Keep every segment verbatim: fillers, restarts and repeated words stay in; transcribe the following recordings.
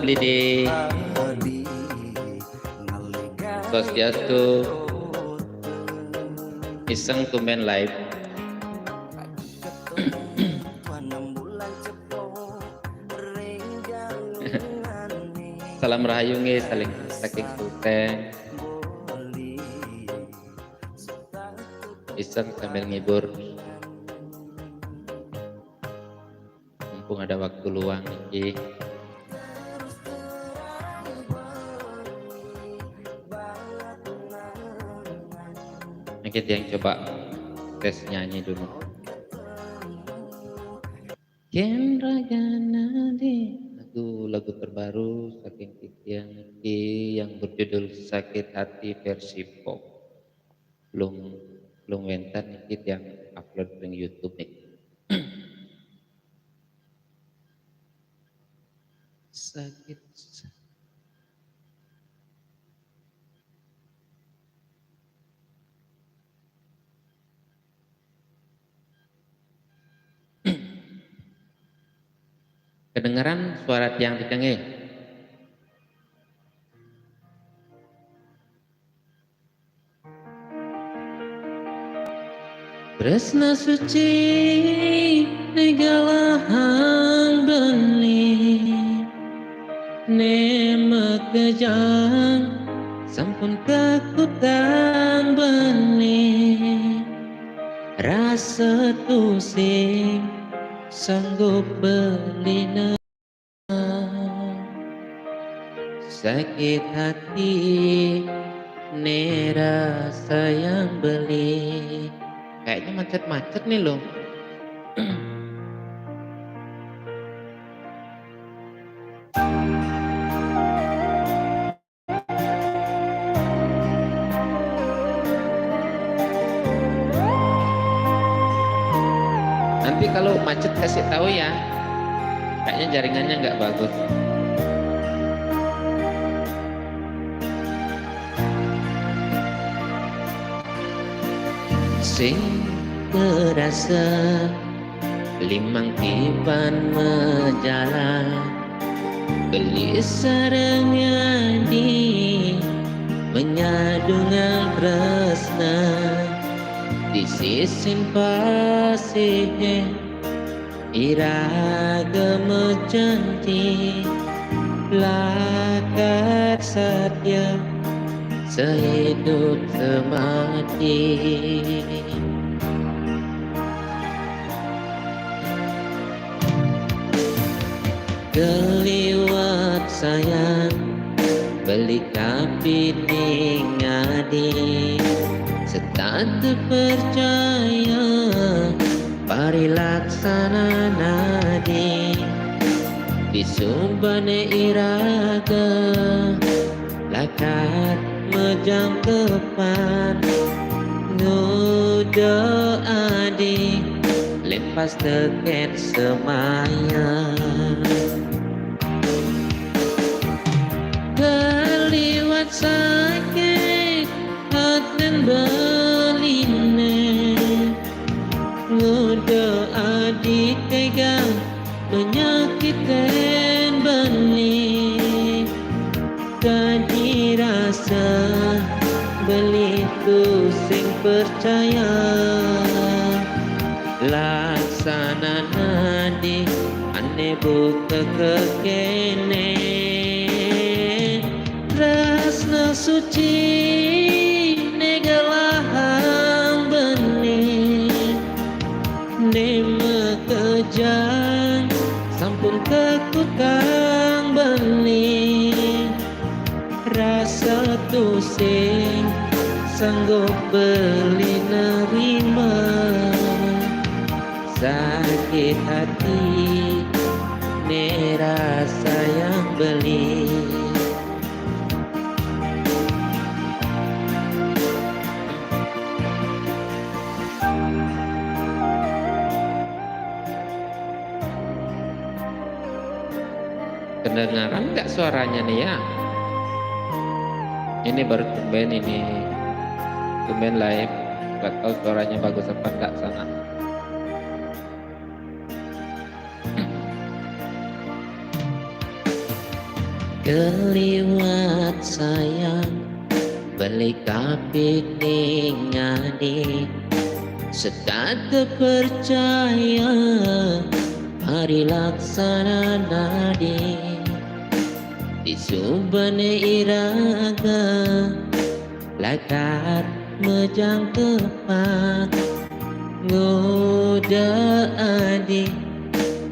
Didi. Swastiastu. Iseng tumben live. Salam rahayu nggih saling saking Sultan. Iseng sambil ngibur. Mumpung ada waktu luang niki. Mungkin yang coba tes nyanyi dulu. Ken Ragana di lagu-lagu terbaru saking titiang niki yang berjudul Sakit Hati versi pop. Belum belum wentan niki yang upload di YouTube nih. Sakit. Kedengeran suara tiang dikenge? Tresna suci negalahang beli ne makejang sampun kakutan beli rasa tusing sanggup beli. Sakit hati nera sayang beli. Kayaknya macet-macet nih loh. Nanti kalau macet kasih tahu ya. Kayaknya jaringannya nggak bagus. Sing terasa limang tiban majalah beli sarang nyadi menyadungan tresna di sisin pasih iraga majanji lakat satya sehidup semati. Keliwat sayang beli kapining adi setata percaya parilaksana nadi disumbane iraga lakat mejangkepan nudo adi lepas teken semaya. Keliwat sakit haten beline ngudo adi tega menyakiten beli. Kaji rasa beli tusing percaya laksana nadi ane buka kekene. Tresna suci negalahang beli ne makejang sampun kakutan beli rasa tusing sanggup beli nerima sakit hati ne rasa yang beli. Kedengaran nggak suaranya nih ya? Ini baru tumben ini, tumben live. Nggak tahu suaranya bagus apa nggak sana. Keliwat sayang beli kapit ning adi, sekat percaya parilaksana nadi. Di subane iraga lakar mejang tepat, ngoda adi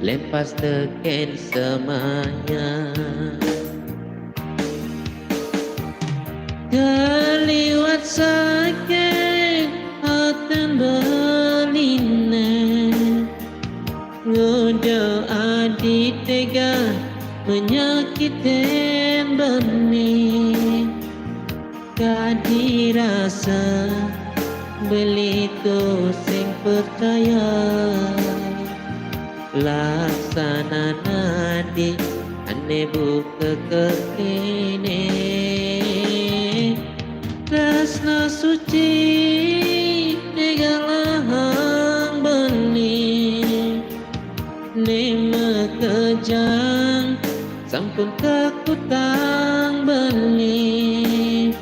lempas teken semaya. Keliwat saking aten beline, ngoda adi tega menyakitin bene. Kadi rasa beli tu sing percaya, laksana nadi ane buka kertine. Tresna suci negalahang beli, ne makejang sampun kakutang beli.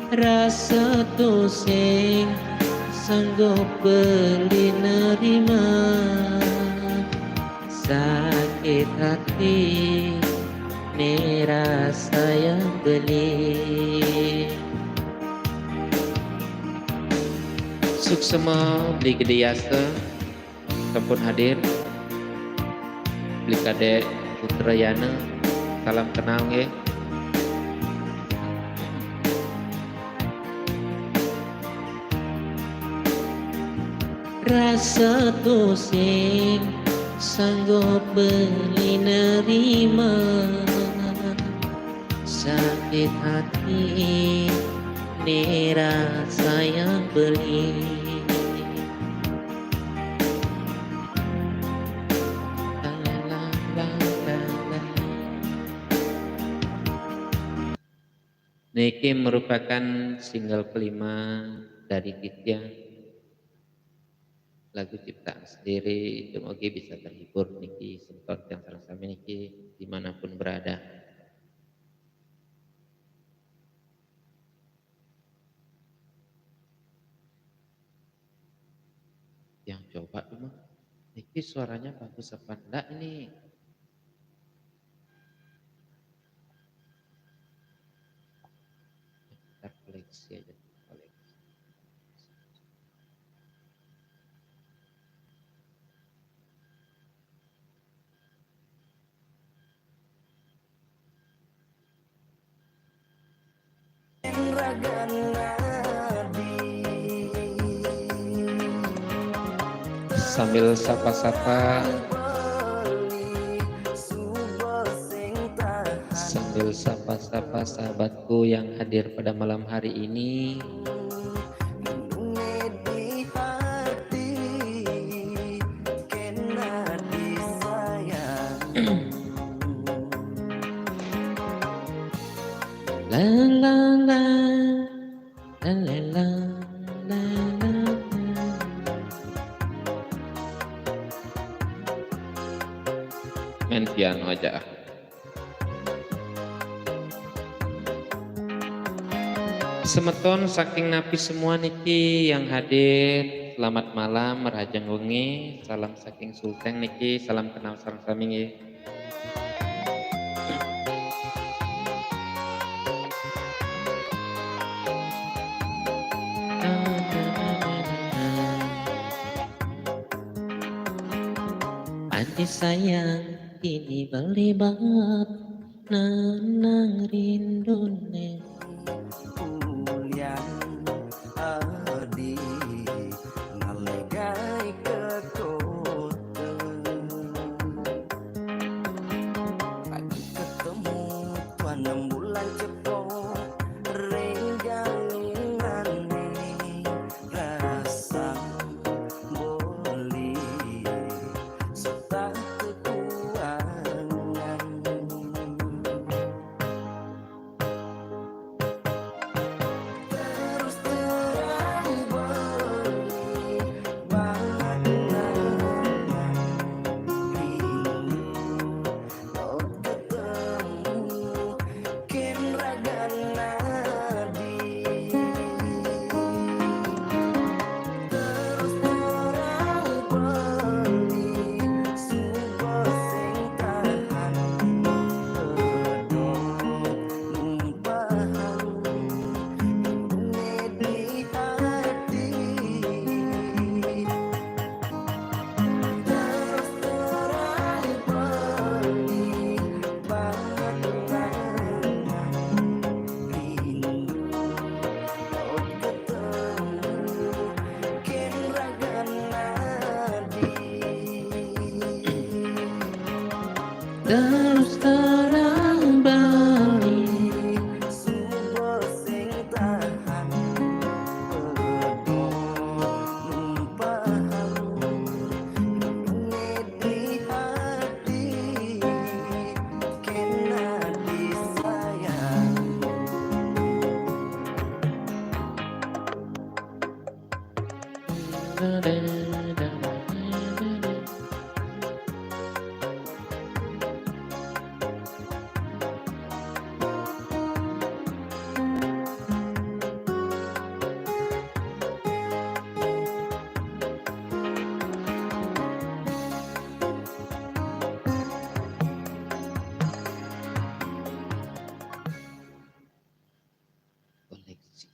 Rasa tu sing sanggup beli nerima, sakit hati ne rasa yang beli. Suksema beli gede yasa sampun hadir. Beli Kadek Putra Yana, salam kenal nggih. Rasa tu sing sanggup beli nerima, sakit hati ne rasa yang beli. Niki merupakan single kelima dari Ditya. Lagu ciptaan sendiri, dumugi bisa terhibur niki semeton tiang sareng sami niki dimanapun berada. Yang coba tuh mah, niki suaranya bagus apa enggak ini? Kita koleksi aja, koleksi. Sambil sapa-sapa, sambil sapa-sapa sahabatku yang hadir pada malam hari ini. La, la, la, la, la, la, la, la. Main piano aja, ah. Semeton saking napi semua niki yang hadir, selamat malam, rahajeng wengi, salam saking Sulteng niki, salam kenal sareng sami nggih. Adi sayang, kini beli bab nanang rindune. Ulian adi ngalegai ke kota. Lagi ketemu tuan enam bulan cepo, ring jalingane rasa beli serta kekuangan. Terus terang balik, suba sing tahan, pedot numpah halu, di hati kena disayang. Koleksi.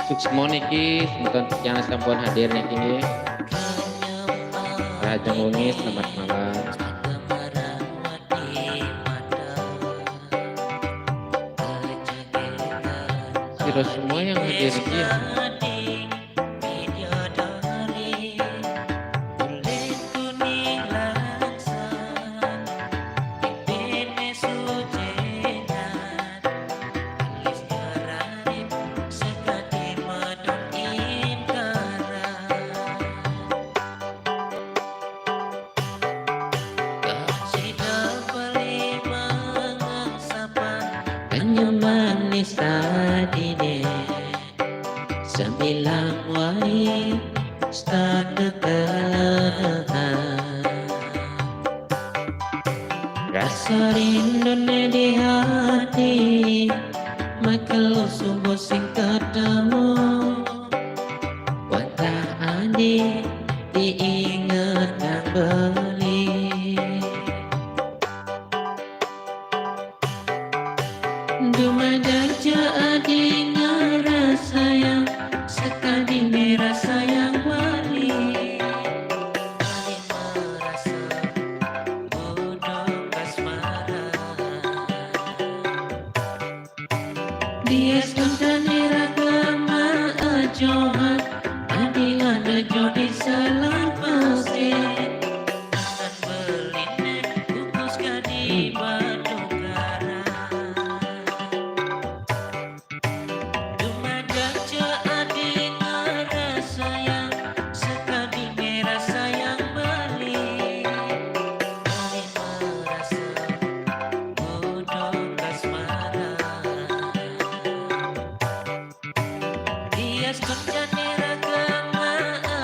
Suksma niki, semeton tiang sampun hadir niki. Rahajeng wengi, selamat malam. Sira semua yang hadir niki, ya. Kanyamanis tadine, semilang wai staka kalahan. Rasa rindune di hati, makelo subuh sing ketemu. Wantah adi diinget nang beli. Dumadak ja adi ngrasayang, sakadi ngrasayang wali. Wali merasa budok kasmaran. Dias koncane ragama ajohan, adi ada jodi selapase. Tangan beline kukus kadi batu karang. Dumadak ja adi ngrasayang, sakadi ngrasayang beli. Beli merasa budok kasmaran. Dias koncane ragama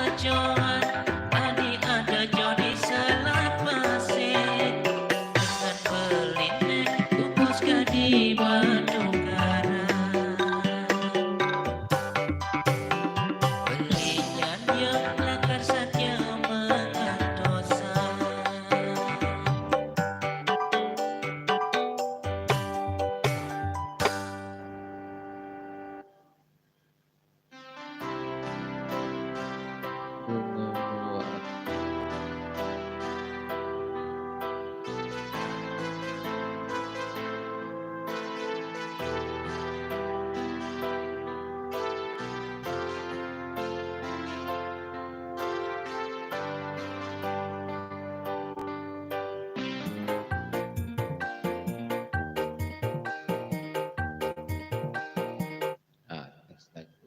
ajohan, adi ada jodi selapase. Tangan beline kukus kadi batu karang. Beli nyanyem lakar saja mengantosan. Ah, tes lagu.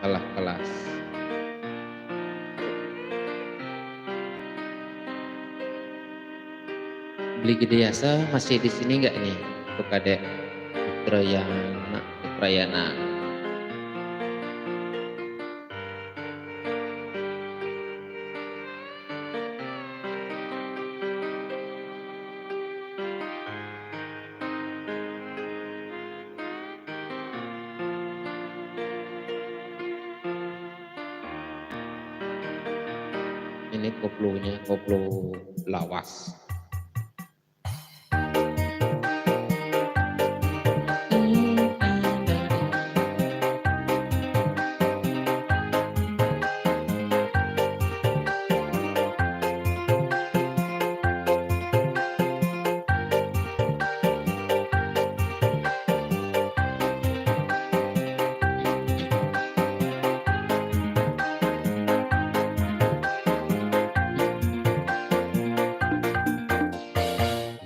Kalah kelas. Beli Gede Yasa masih di sini nggak nih, untuk Kadek Putrayana, Putrayana? Ini koplonya, koplo lawas.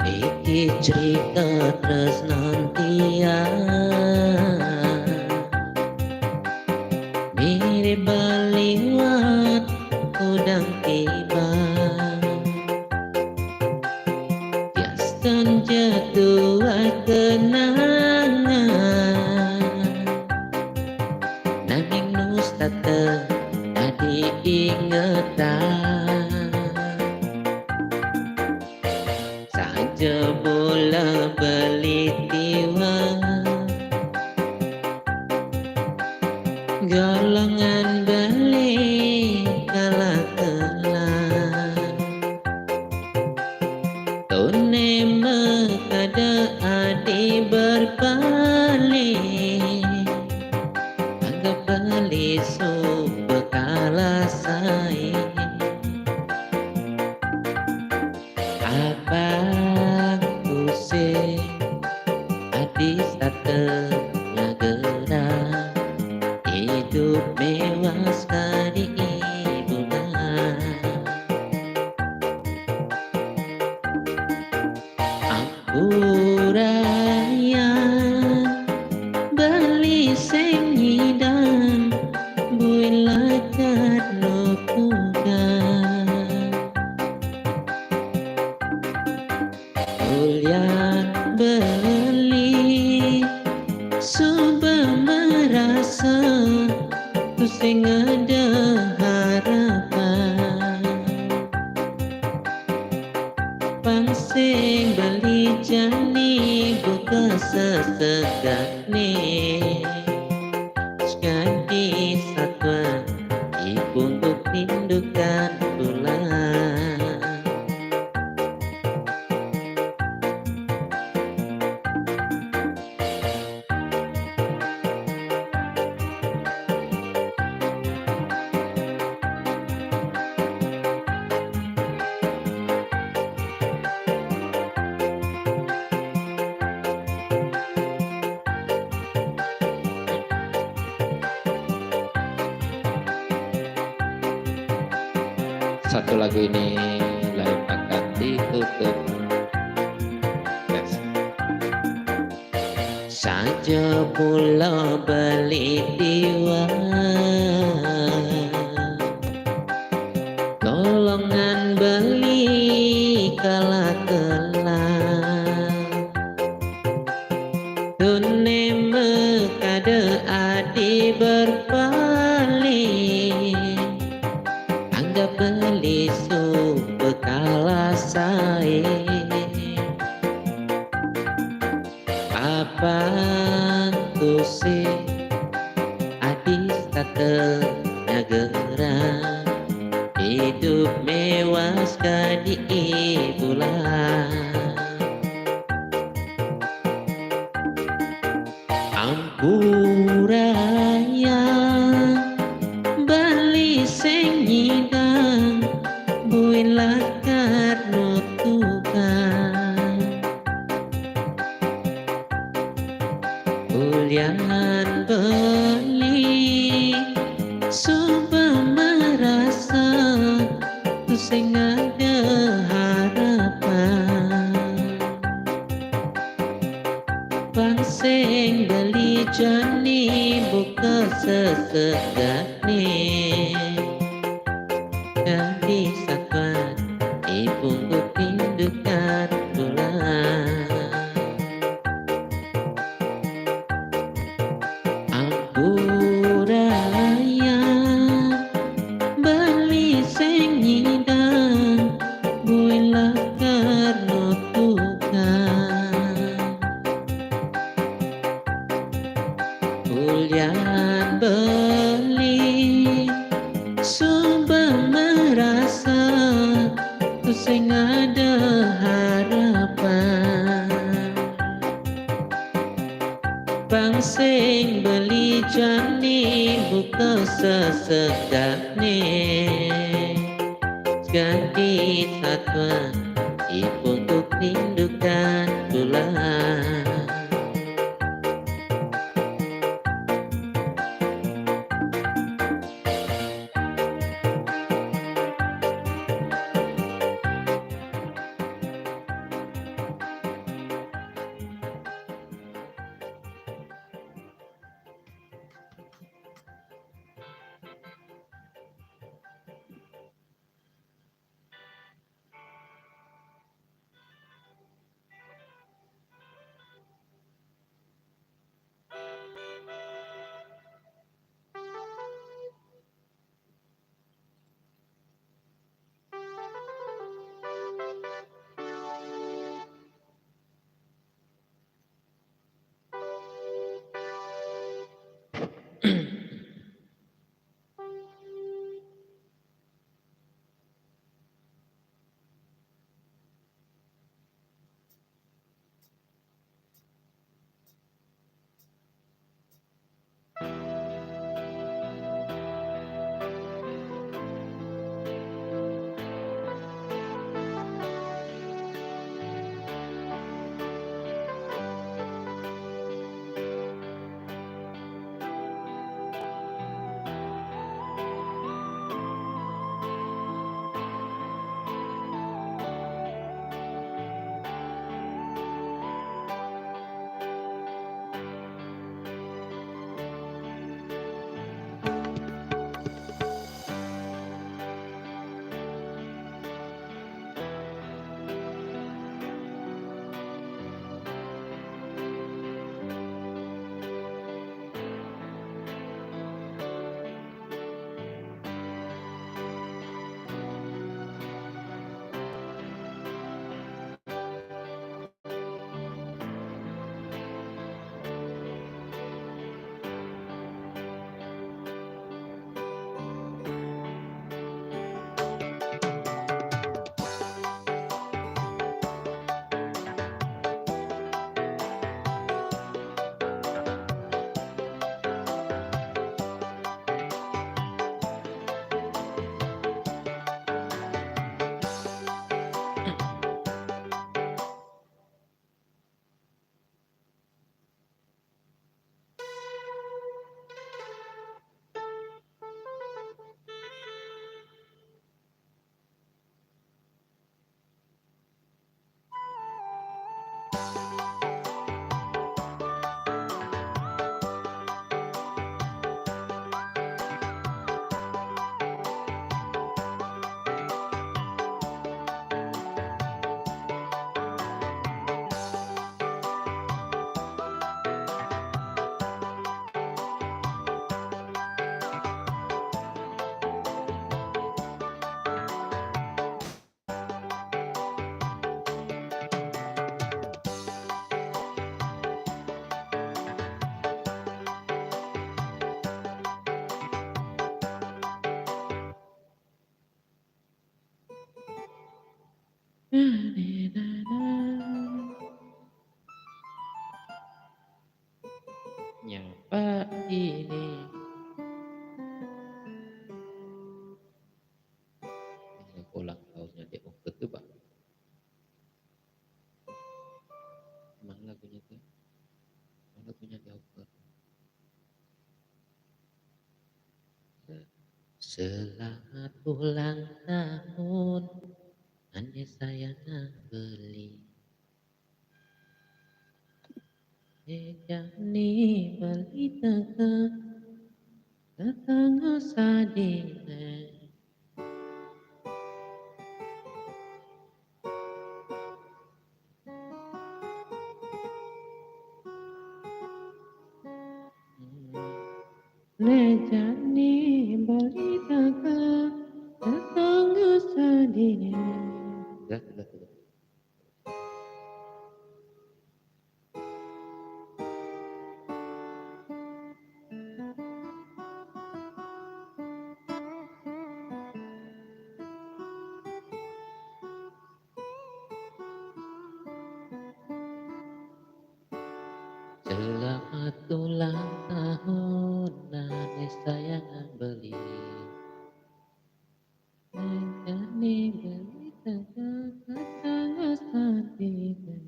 Niki crita tresnan tiang, mirip baliwat kudang tiba. Tiastan jatuh kenangan, nanging nustata tadi ingetan. Saja bola beli tiwa, golongan beli kalah telah. Tone makada adi berpaling. Satengah gerah, idup mewah sekali bulan. Ampuraya beli sing nyidang, buin lakat no tugas. Ulian beli suba merasa, ku sing ada harapan. Pang sing beli jani buka sesegak ni. Sekali satwa di punggung tindukan tulang. Satu lagu ini live akan ditutup. Yes. Saja pula beli tiwa, golongan beli kala-kala. Tune mekada adi berpaling, anggap beli suba kala sae. Apa tusing adi satengah gerah, idup mewah sekadi bulan. Ampuraya beli sing nyidang, buin lakat no tugas. Ulian beli suba merasa, ku sing ada harapan. Pang sing beli jani buka sesegak ni. Kadi satwa di punggung tindukan tulang. Ampuraya beli sing nyidang, buin lakat no tugas. Ulian beli suba merasa, ku sing ada harapan. Pang sing beli jani buka sesegak ni. Sekadi satwa di punggung tindukan tulang. Nyapa ini. Ini lagu ulang tahunnya Dek Oke tuh, Bang. Emang lagunya tuh? Emang lagunya Dek Oke? Selamat ulang tahun, hanya saya nang beli. Ejani beli teke, tetangga sadine. Nejani beli teke, tetangga sadine. Dah, dah, dah. Selamat ulang tahun, nane sayang beli. Nane beli tengah tangga sadine.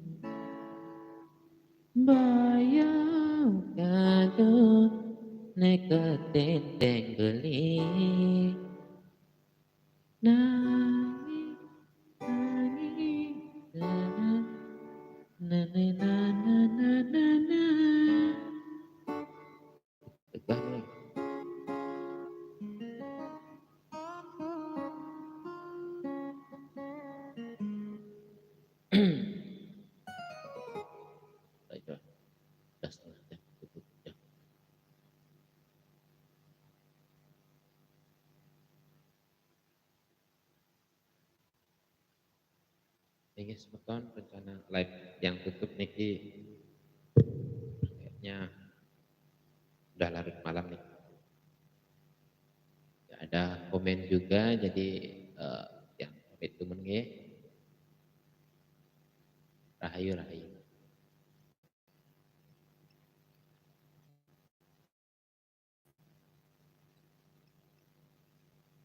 Bayang kado neka tenteng beli. Nangis, nangis, na, na, na. Tegah nih. Baiklah. Udah setengah jam, cukup jam. Ini semeton rencana live yang tutup niki kayaknya udah larut malam nih. Ya, ada komen juga, jadi eh, yang pamit tumun nggih. Rahayu, rahayu.